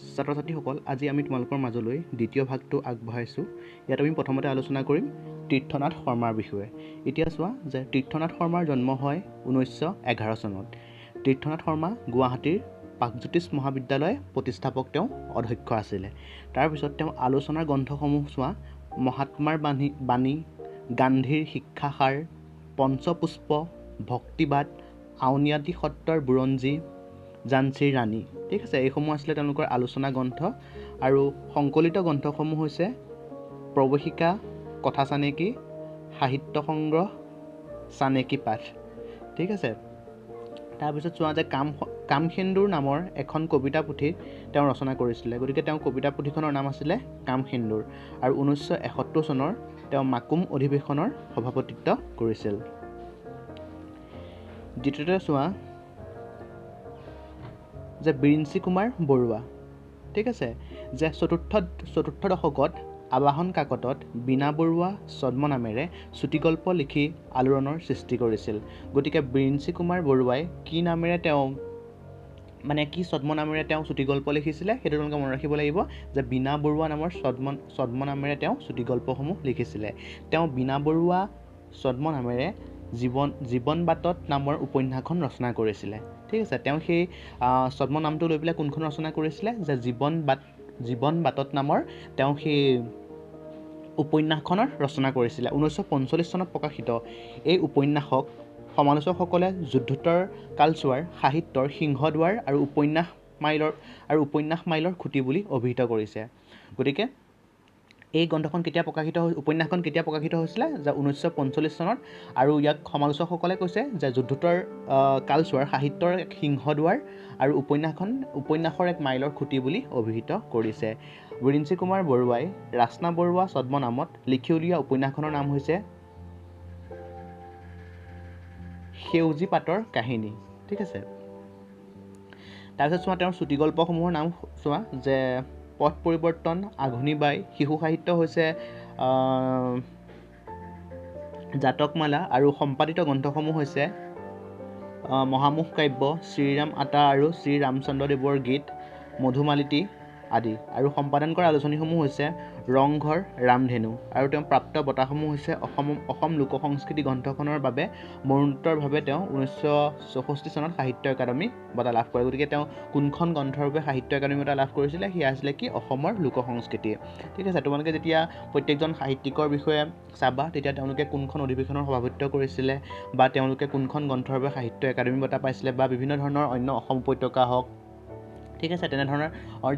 ছাত্ৰ ছাত্ৰীসকল, আজি আমি তোমালোকৰ মাজলৈ দ্বিতীয় ভাগটো আগবঢ়াইছোঁ। ইয়াত আমি প্ৰথমতে আলোচনা কৰিম তীৰ্থনাথ শৰ্মাৰ বিষয়ে। এতিয়া চোৱা যে তীৰ্থনাথ শৰ্মাৰ জন্ম হয় 1911 চনত। তীৰ্থনাথ শৰ্মা গুৱাহাটীৰ প্ৰাগজ্যোতিষ মহাবিদ্যালয় প্ৰতিষ্ঠাপক তেওঁ অধ্যক্ষ আছিলে। তাৰপিছত তেওঁ আলোচনাৰ গ্ৰন্থসমূহ চোৱা, মহাত্মাৰ বাণী, গান্ধীৰ শিক্ষাসাৰ, পঞ্চপুষ্প, ভক্তিবাদ, আউনীআটী সত্ৰৰ বুৰঞ্জী, ঝান্সীৰ ৰাণী। ঠিক আছে, এইসমূহ আছিলে তেওঁলোকৰ আলোচনা গ্ৰন্থ। আৰু সংকলিত গ্ৰন্থসমূহ হৈছে প্ৰৱেশিকা, কথা চানেকি, সাহিত্য সংগ্ৰহ, চানেকি পাঠ। ঠিক আছে, তাৰপিছত চোৱা যে কামসেন্দুৰ নামৰ এখন কবিতা পুথি তেওঁ ৰচনা কৰিছিলে। গতিকে তেওঁ কবিতা পুথিখনৰ নাম আছিলে কামসেন্দুৰ। আৰু 1971 চনৰ তেওঁ মাকুম অধিৱেশনৰ সভাপতিত্ব কৰিছিল। দ্বিতীয়তে চোৱা যে বিৰিঞ্চি কুমাৰ বৰুৱা। ঠিক আছে, যে চতুৰ্থ চতুৰ্থ দশকত আৱাহন কাকতত বীণা বৰুৱা ছদ্মনামেৰে চুটিগল্প লিখি আলোড়নৰ সৃষ্টি কৰিছিল। গতিকে বিৰিঞ্চি কুমাৰ বৰুৱাই কি নামেৰে তেওঁ মানে কি ছদ্মনামেৰে তেওঁ চুটিগল্প লিখিছিলে, সেইটো তোমালোকে মনত ৰাখিব লাগিব যে বীণা বৰুৱা নামৰ ছদ্মনামেৰে তেওঁ চুটিগল্পসমূহ লিখিছিলে। তেওঁ বীণা বৰুৱা ছদ্মনামেৰে জীৱন জীৱন বাটত নামৰ উপন্যাসখন ৰচনা কৰিছিলে। ঠিক আছে, তেওঁ সেই ছদ্মনামটো লৈ পেলাই কোনখন ৰচনা কৰিছিলে যে জীৱন বাটত নামৰ তেওঁ সেই উপন্যাসখনৰ ৰচনা কৰিছিলে। 1945 চনত প্ৰকাশিত এই উপন্যাসক সমালোচকসকলে যুদ্ধোত্তৰ কালছোৱাৰ সাহিত্যৰ সিংহদুৱাৰ আৰু উপন্যাস মাইলৰ খুঁটি বুলি অভিহিত কৰিছে। গতিকে এই গ্ৰন্থখন কেতিয়া প্ৰকাশিত হৈ উপন্যাসখন কেতিয়া প্ৰকাশিত হৈছিলে যে 1945 চনত। আৰু ইয়াক সমালোচকসকলে কৈছে যে যুদ্ধোত্তৰ কালছোৱাৰ সাহিত্যৰ এক সিংহদুৱাৰ আৰু উপন্যাসৰ এক মাইলৰ খুঁটি বুলি অভিহিত কৰিছে। বিৰিঞ্চি কুমাৰ বৰুৱাই ৰাস্না বৰুৱা ছদ্মনামত লিখি উলিওৱা উপন্যাসখনৰ নাম হৈছে সেউজী পাতৰ কাহিনী। ঠিক আছে, তাৰপিছত চোৱা তেওঁৰ চুটিগল্পসমূহৰ নাম চোৱা যে পথ পৰিৱৰ্তন, আঘোণী বাই, শিশু সাহিত্য হৈছে জাতকমালা আৰু সম্পাদিত গ্ৰন্থসমূহ হৈছে মহামোহ কাব্য, শ্ৰীৰাম আতা আৰু শ্ৰীৰামচন্দ্ৰদেৱৰ গীত, মধুমালিতী আদি। আৰু সম্পাদন কৰা আলোচনীসমূহ হৈছে ৰংঘৰ, ৰামধেনু। আৰু তেওঁ প্ৰাপ্ত বঁটাসমূহ হৈছে অসম অসম লোক সংস্কৃতি গ্ৰন্থখনৰ বাবে মৰণোত্তৰভাৱে তেওঁ 1964 চনত সাহিত্য একাডেমী বঁটা লাভ কৰে। গতিকে তেওঁ কোনখন গ্ৰন্থৰ বাবে সাহিত্য একাডেমী বঁটা লাভ কৰিছিলে, সেয়া আছিলে কি অসমৰ লোক সংস্কৃতি। ঠিক আছে, তোমালোকে যেতিয়া প্ৰত্যেকজন সাহিত্যিকৰ বিষয়ে চাবা তেতিয়া তেওঁলোকে কোনখন অধিৱেশনৰ সভাপতিত্ব কৰিছিলে বা তেওঁলোকে কোনখন গ্ৰন্থৰ বাবে সাহিত্য একাডেমী বঁটা পাইছিলে বা বিভিন্ন ধৰণৰ অন্য অসম উপত্যকা হওক, ঠিক আছে, তেনেধৰণৰ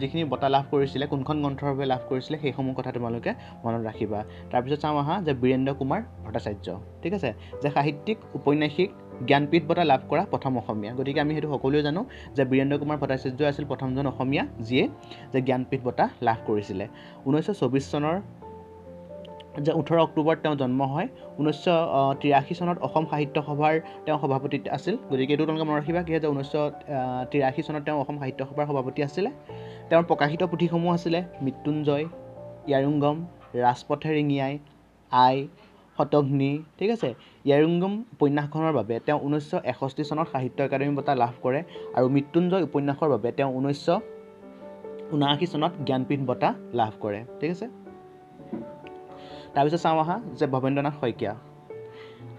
যিখিনি বঁটা লাভ কৰিছিলে, কোনখন গ্ৰন্থৰ বাবে লাভ কৰিছিলে, সেইসমূহ কথা তোমালোকে মনত ৰাখিবা। তাৰপিছত চাওঁ আহা যে বীৰেন্দ্ৰ কুমাৰ ভট্টাচাৰ্য। ঠিক আছে, যে সাহিত্যিক, উপন্যাসিক, জ্ঞানপীঠ বঁটা লাভ কৰা প্ৰথম অসমীয়া। গতিকে আমি সেইটো সকলোৱে জানো যে বীৰেন্দ্ৰ কুমাৰ ভট্টাচাৰ্য আছিল প্ৰথমজন অসমীয়া যিয়ে যে জ্ঞানপীঠ বঁটা লাভ কৰিছিলে। 1924 চনৰ যে 18 অক্টোবৰত তেওঁ জন্ম হয়। 1983 চনত অসম সাহিত্য সভাৰ তেওঁ সভাপতি আছিল। গতিকে এইটো তোমালোকে মনত ৰাখিবা কি যে 1983 চনত তেওঁ অসম সাহিত্য সভাৰ সভাপতি আছিলে। তেওঁৰ প্ৰকাশিত পুথিসমূহ আছিলে মৃত্যুঞ্জয়, ইয়াৰুংগম, ৰাজপথে ৰিঙিয়াই, আই, শতঘ্নী। ঠিক আছে, ইয়াৰুংগম উপন্যাসখনৰ বাবে তেওঁ 1961 চনত সাহিত্য একাডেমী বঁটা লাভ কৰে আৰু মৃত্যুঞ্জয় উপন্যাসৰ বাবে তেওঁ 1979 চনত জ্ঞানপীঠ বঁটা লাভ কৰে। ঠিক আছে, তাৰপিছত চাওঁ আহা যে ভৱেন্দ্ৰনাথ শইকীয়া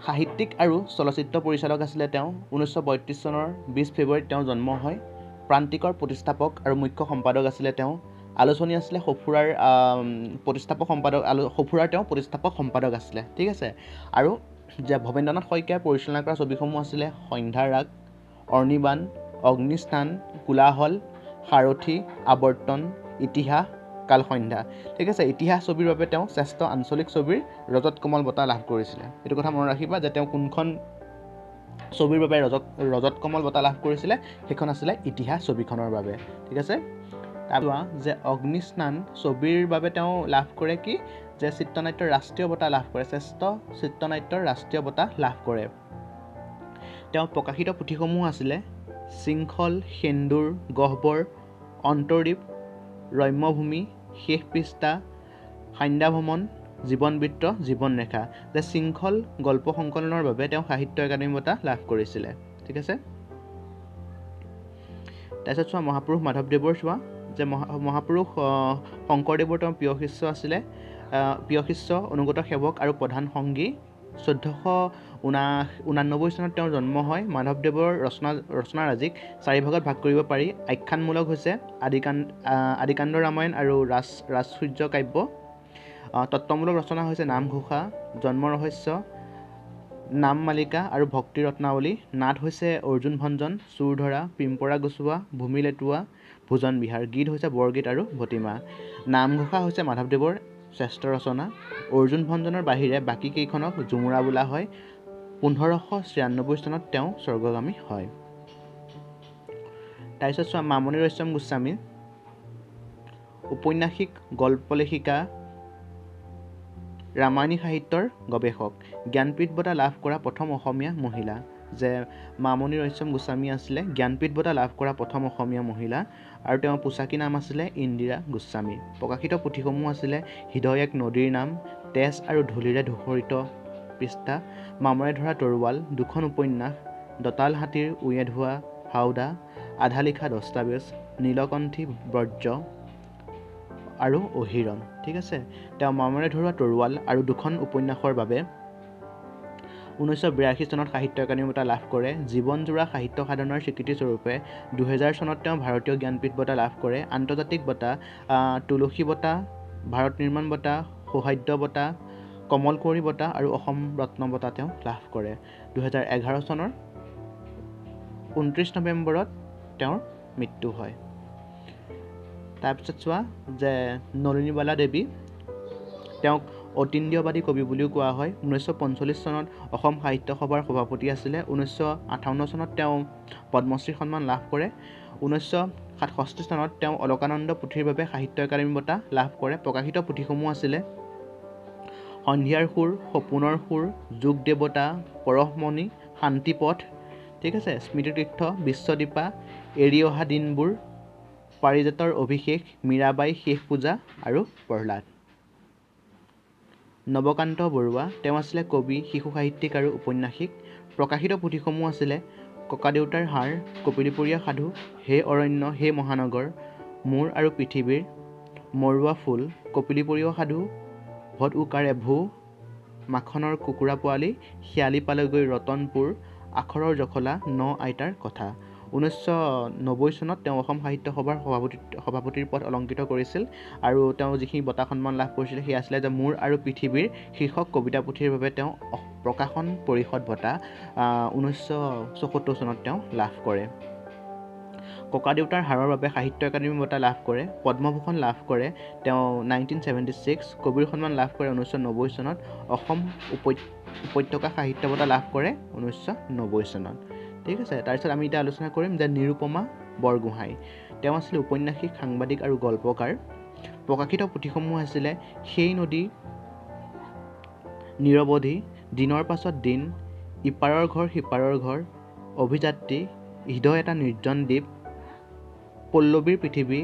সাহিত্যিক আৰু চলচ্চিত্ৰ পৰিচালক আছিলে। তেওঁ 1932 চনৰ 20 ফেব্ৰুৱাৰীত তেওঁ জন্ম হয়। প্ৰান্তিকৰ প্ৰতিষ্ঠাপক আৰু মুখ্য সম্পাদক আছিলে তেওঁ। আলোচনী আছিলে সঁফুৰাৰ প্ৰতিষ্ঠাপক সম্পাদক, সঁফুৰাৰ তেওঁ প্ৰতিষ্ঠাপক সম্পাদক আছিলে। ঠিক আছে, আৰু যে ভৱেন্দ্ৰনাথ শইকীয়াই পৰিচালনা কৰা ছবিসমূহ আছিলে সন্ধ্যাৰ ৰাগ, অৰ্ণিবান, অগ্নিস্থান, কোলাহল, সাৰথি, আৱৰ্তন, ইতিহাস, কালসন্ধ্যা। ঠিক আছে, ইতিহাস ছবিৰ বাবে তেওঁ শ্ৰেষ্ঠ আঞ্চলিক ছবিৰ ৰজত কমল বঁটা লাভ কৰিছিলে। এইটো কথা মনত ৰাখিবা যে তেওঁ কোনখন ছবিৰ বাবে ৰজত ৰজত কমল বঁটা লাভ কৰিছিলে, সেইখন আছিলে ইতিহাস ছবিখনৰ বাবে। ঠিক আছে, তাৰপৰা যে অগ্নিস্নান ছবিৰ বাবে তেওঁ লাভ কৰে কি যে চিত্ৰনাট্যৰ ৰাষ্ট্ৰীয় বঁটা লাভ কৰে, শ্ৰেষ্ঠ চিত্ৰনাট্যৰ ৰাষ্ট্ৰীয় বঁটা লাভ কৰে। তেওঁ প্ৰকাশিত পুথিসমূহ আছিলে শৃংখল, সেন্দুৰ, গহ্বৰ, অন্তৰীপ, ৰম্যভূমি, শেষ পৃষ্ঠা, সান্ধ্যাভ্ৰমণ, জীৱনবৃত্ত, জীৱনৰেখা। যে শৃংখল গল্প সংকলনৰ বাবে তেওঁ সাহিত্য একাডেমী বঁটা লাভ কৰিছিলে। ঠিক আছে, তাৰপিছত চোৱা মহাপুৰুষ মাধৱদেৱৰ চোৱা যে মহাপুৰুষ শংকৰদেৱৰ তেওঁ প্ৰিয় শিষ্য আছিলে, প্ৰিয় শিষ্য, অনুগত সেৱক আৰু প্ৰধান সংগী। 1489 চনত তেওঁৰ জন্ম হয়। মাধৱদেৱৰ ৰচনাৰাজিক চাৰি ভাগত ভাগ কৰিব পাৰি। আখ্যানমূলক হৈছে আদিকাণ্ড ৰামায়ণ আৰু ৰাজসূৰ্য কাব্য। তত্ত্বমূলক ৰচনা হৈছে নামঘোষা, জন্ম ৰহস্য, নাম মালিকা আৰু ভক্তি ৰত্নাৱলী। নাট হৈছে অৰ্জুন ভঞ্জন, চোৰধৰা, পিম্পৰা গুচোৱা, ভূমি লেটোৱা, ভোজন বিহাৰ। গীত হৈছে বৰগীত আৰু ভটিমা। নামঘোষা হৈছে মাধৱদেৱৰ শ্ৰেষ্ঠ ৰচনা। অৰ্জুন ভঞ্জনৰ বাহিৰে বাকী কেইখনক ঝুমুৰা বোলা হয়। 1596 চনত তেওঁ স্বৰ্গগামী হয়। তাৰপিছত চোৱা, মামণি ৰয়ছম গোস্বামী ঔপন্যাসিক, গল্প লেখিকা, ৰামায়ণী সাহিত্যৰ গৱেষক, জ্ঞানপীঠ বঁটা লাভ কৰা প্ৰথম অসমীয়া মহিলা। যে মামণি ৰয়ছম গোস্বামী আছিলে জ্ঞানপীঠ বঁটা লাভ কৰা প্ৰথম অসমীয়া মহিলা আৰু তেওঁৰ পোচাকী নাম আছিলে ইন্দিৰা গোস্বামী। প্ৰকাশিত পুথিসমূহ আছিলে হৃদয় এক নদীৰ নাম, তেজ আৰু ধূলিৰে ধূসৰিত পৃষ্ঠা, মামৰে ধৰা তৰোৱাল, দুখন উপন্যাস, দঁতাল হাতীৰ উঁয়ে ধোৱা হাওদা, আধা লিখা দস্তাবেজ, নীলকণ্ঠী ব্ৰজ আৰু অহিৰণ। ঠিক আছে, তেওঁ মামৰে ধৰোৱা তৰোৱাল আৰু দুখন উপন্যাসৰ বাবে 1982 চনত সাহিত্য একাডেমী বঁটা লাভ কৰে। জীৱনজোৰা সাহিত্য সাধনাৰ স্বীকৃতিস্বৰূপে 2000 চনত তেওঁ ভাৰতীয় জ্ঞানপীঠ বঁটা লাভ কৰে। আন্তৰ্জাতিক বঁটা তুলসী বঁটা, ভাৰত নিৰ্মাণ বঁটা, সৌহাৰ্দ্য বঁটা, কমল কুঁৱৰী বঁটা আৰু অসম ৰত্ন বঁটা তেওঁ লাভ কৰে। 2011 চনৰ 29 নৱেম্বৰত তেওঁৰ মৃত্যু হয়। তাৰপিছত চোৱা যে নলিনীবালা দেৱী, তেওঁক অতীন্দ্ৰিয়বাদী কবি বুলিও কোৱা হয়। 1945 চনত অসম সাহিত্য সভাৰ সভাপতি আছিলে। 1958 চনত তেওঁ পদ্মশ্ৰী সন্মান লাভ কৰে। 1967 চনত তেওঁ অলকানন্দ পুথিৰ বাবে সাহিত্য একাডেমী বঁটা লাভ কৰে। প্ৰকাশিত পুথিসমূহ আছিলে সন্ধিয়াৰ সুৰ, সপোনৰ সুৰ, যোগ দেৱতা, পৰশমণি, শান্তিপথ, ঠিক আছে, স্মৃতিতীৰ্থ, বিশ্বদীপা, এৰি অহা দিনবোৰ, পাৰিজাতৰ অভিষেক, মীৰাবাই শেষ পূজা আৰু প্ৰহ্লাদ। নৱকান্ত বৰুৱা, তেওঁ আছিলে কবি, শিশু সাহিত্যিক আৰু উপন্যাসিক। প্ৰকাশিত পুথিসমূহ আছিলে ককাদেউতাৰ হাড়, কপিলীপৰীয়া সাধু, হে অৰণ্য হে মহানগৰ, মোৰ আৰু পৃথিৱীৰ, মৰুৱা ফুল, কপিলীপৰীয়া সাধু, ভদ উকাৰে ভূ, মাখনৰ কুকুৰা পোৱালি, শিয়ালী পালেগৈ ৰতনপুৰ, আখৰৰ জখলা, ন আইতাৰ কথা। 1990 চনত তেওঁ অসম সাহিত্য সভাৰ সভাপতিৰ পদ অলংকৃত কৰিছিল আৰু তেওঁ যিখিনি বঁটা সন্মান লাভ কৰিছিল সেয়া আছিলে যে মোৰ আৰু পৃথিৱীৰ শীৰ্ষক কবিতা পুথিৰ বাবে তেওঁ প্ৰকাশন পৰিষদ বঁটা 1974 চনত তেওঁ লাভ কৰে। ককাদেউতাৰ হাড়ৰ বাবে সাহিত্য একাডেমী বঁটা লাভ কৰে। পদ্মভূষণ লাভ কৰে তেওঁ 1976। কবিৰ সন্মান লাভ কৰে 1990 চনত। অসম উপত্যকা সাহিত্য বঁটা লাভ কৰে 1990 চনত। ঠিক আছে, তাৰপিছত আমি এতিয়া আলোচনা কৰিম যে নিৰুপমা বৰগোহাঁই, তেওঁ আছিলে উপন্যাসিক, সাংবাদিক আৰু গল্পকাৰ। প্ৰকাশিত পুথিসমূহ আছিলে সেই নদী নিৰৱধি, দিনৰ পাছত দিন, ইপাৰৰ ঘৰ সিপাৰৰ ঘৰ, অভিযাত্ৰী, হৃদয় এটা নিৰ্জন দ্বীপ, পল্লৱীৰ পৃথিৱী,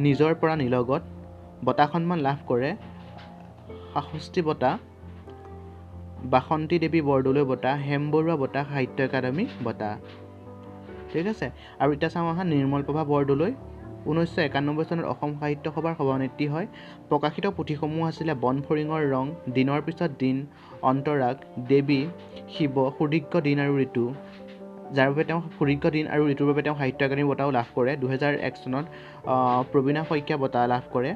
নিজৰ পৰা নিলগত। বঁটা সন্মান লাভ কৰে সাষষ্ঠি বঁটা, বাসন্তী দেৱী বৰদলৈ বঁটা, হেম বৰুৱা বঁটা, সাহিত্য একাডেমী বঁটা। ঠিক আছে, আৰু এতিয়া চাওঁ আহা নিৰ্মল প্ৰভা বৰদলৈ, 1991 চনত অসম সাহিত্য সভাৰ সভানেত্ৰী হয়। প্ৰকাশিত পুথিসমূহ আছিলে বনফৰিঙৰ ৰং, দিনৰ পিছত দিন, অন্তৰাগ, দেৱী, শিৱ, সুদীৰ্ঘ দিন আৰু ঋতু, যাৰ বাবে তেওঁ সুদীৰ্ঘ দিন আৰু ঋতুৰ বাবে তেওঁ সাহিত্য একাডেমী বঁটাও লাভ কৰে। 2001 চনত প্ৰবীণা শইকীয়া বঁটা লাভ কৰে।